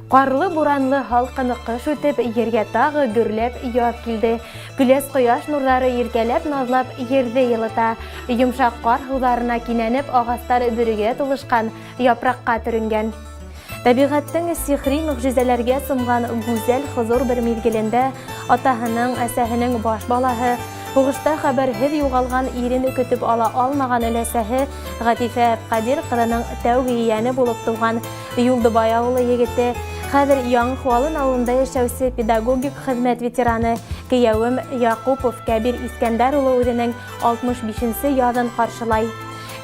Ҡарлы-буранлы һалҡын ҡыш үтеп, ергә тағы гөрләп яҙ килде. Көләс ҡояш нурҙары иркәләп-наҙлап ерҙе йылыта. Йомшаҡ ҡар һыуҙарына кинәнеп, ағастар бөрөгә тулышҡан, япраҡҡа төрөнгән. Тәбиғәттең сихри мөгъжизәләргә сумған гүзәл хозур бер миҙгелендә атаһының, әсәһенең баш балаһы, һуғышта хәбәрһеҙ юғалған ирен көтөп ала алмаған өләсәһе Ғәтифә Әбҡәдир ҡыҙының тәүге ейәне булып тыуған Юлдыбай ауылы егете, хәҙер Яңы Хуалын ауылында йәшәүсе педагогик хеҙмәт ветераны, кейәүем Яҡупов Кәбир Искәндәр улы үҙенең 65 нсе яҙын ҡаршылай.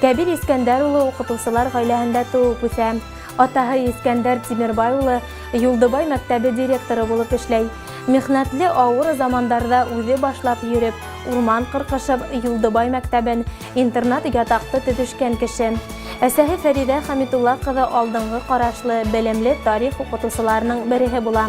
Кәбир Искәндәр улы укытыусылар гаиләһендә туып үҫә. Атаһы Искәндәр Тимербай улы Юлдыбай мәктәбе директоры булып эшләй. Михнәтле авыр замандарда үҙе башлап йөреп, урман кыркышып, Юлдыбай мәктәбен, интернат-ятаҡты төҙөшкән кеше. Әсәһе Фәридә Хәмитулла кызы алдынгы карашлы, белемле тарих укытучыларының береһе була.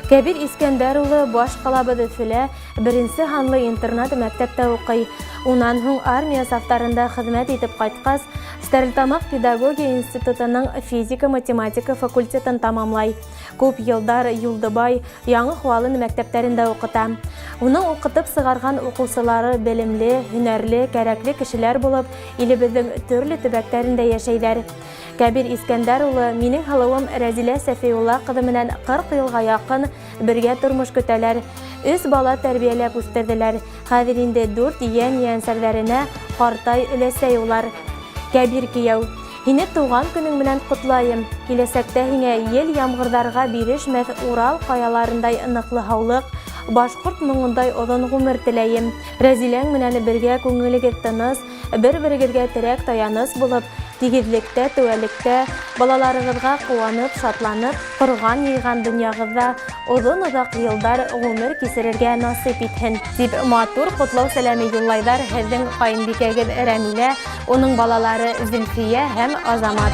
Кәбир Искәндәр улы баш калабыз Өфөлә беренче һанлы интернат мәктәптә укый. Унан һуң армия сафтарында хезмәт итеп кайткач, Стәрлетамак педагогия институтының физика-математика факультетын тамамлай. Күп елдар Юлдыбай, Яңы Хуалын мәктәптәрендә укыта. Уның укытып сыгарган укучылары белемле, һөнәрле, кәрәкле кешеләр булып, илебезнең төрле төбәктәрендә яшәйҙәр. Кәбир Искәндәр улы минең һылыуым Рәзилә Сәфиулла ҡыҙы менән 40 йылға яҡын бергә тормош көтәләр. Өс бала тәрбиәләп үҫтерҙеләр. Хәҙер инде дүрт йән-йәнсәрҙәренә ҡартай өләсәй улар. Кәбир кейәү, һине тыуған көнөң менән ҡотлайым. Киләсәктә һиңә ел-ямғырҙарға бирешмәҫ Урал ҡаяларындай ныҡлы һаулыҡ, башҡорт моңондай оҙон ғүмер теләйем. Рәзиләң менән бергә күңелегеҙ тыныс, бер-берегеҙгә терәк-таяныс булып, тигеҙлектә, теүәлектә, балаларығыҙға ҡыуанып, шатланып, ҡорған-йыйған донъяғыҙҙа оҙон-оҙаҡ йылдар ғүмер кисерергә насип итһен, тип матур ҡотлау сәләме юллайҙар һеҙҙең ҡайынбикәгеҙ Рәмилә, уның балалары Зөлфиә һәм Азамат.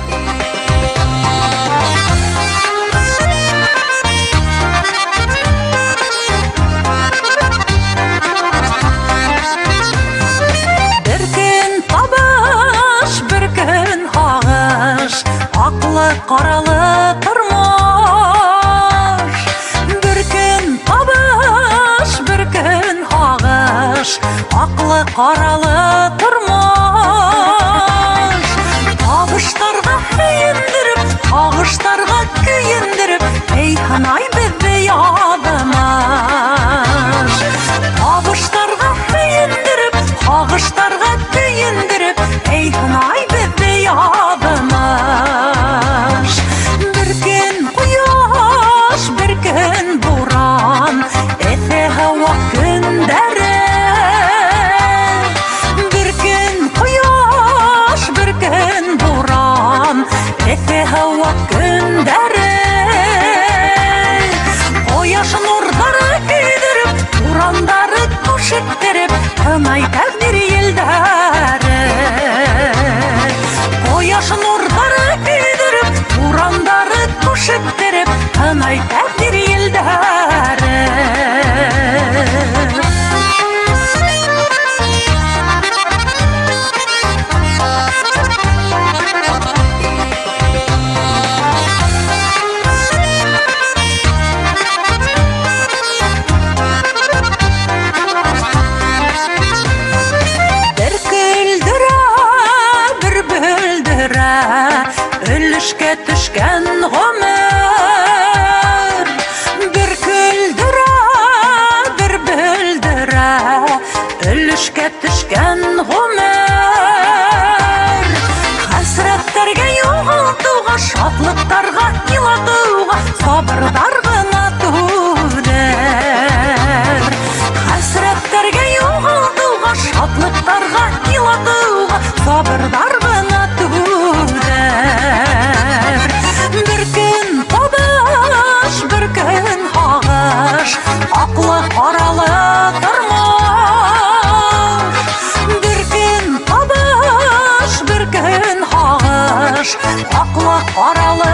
Бер көн табыш, бер көн һағыш, аҡлы ҡаралы тормош. Бер көн табыш, бер көн һағыш, аҡлы ҡаралы тормош. Табыштарға һөйөндөрөп, һағыштарға көйөндөрөп, эй һынай беҙҙе яҙмыш. Табыштарға һөйөндөрөп, һағыштарға көйөндөрөп, эй һынай беҙҙе яҙмыш. Бер көн ҡояш, бер көн буран, эҫе һыуыҡ көндәре. Бер көн ҡояш, бер көн буран, эҫе һыуыҡ көндәре. Ҡояш нурҙары көйҙөрөп, бурандары күшектереп, һынай тәҡдир елдәре. Ҡояш нурҙары көйҙөрөп, бурандары күшектереп, һынай тәҡдир елдәре. Бер көлдөрә, бер бөлдөрә, өлөшкә төшкән ғүмер. Бер көлдөрә, бер бөлдөрә, өлөшкә төшкән ғүмер. Хәсрәттәргә юғалтыуға, шатлыҡтарға илатыуға сабырҙар ғына түҙер. Хәсрәттәргә юғалтыуға, шатлыҡтарға илатыуға сабырҙар ғына түҙер. Бер көн табыш, бер көн һағыш, аҡлы ҡаралы тормош. Бер көн табыш, бер көн һағыш, аҡлы ҡаралы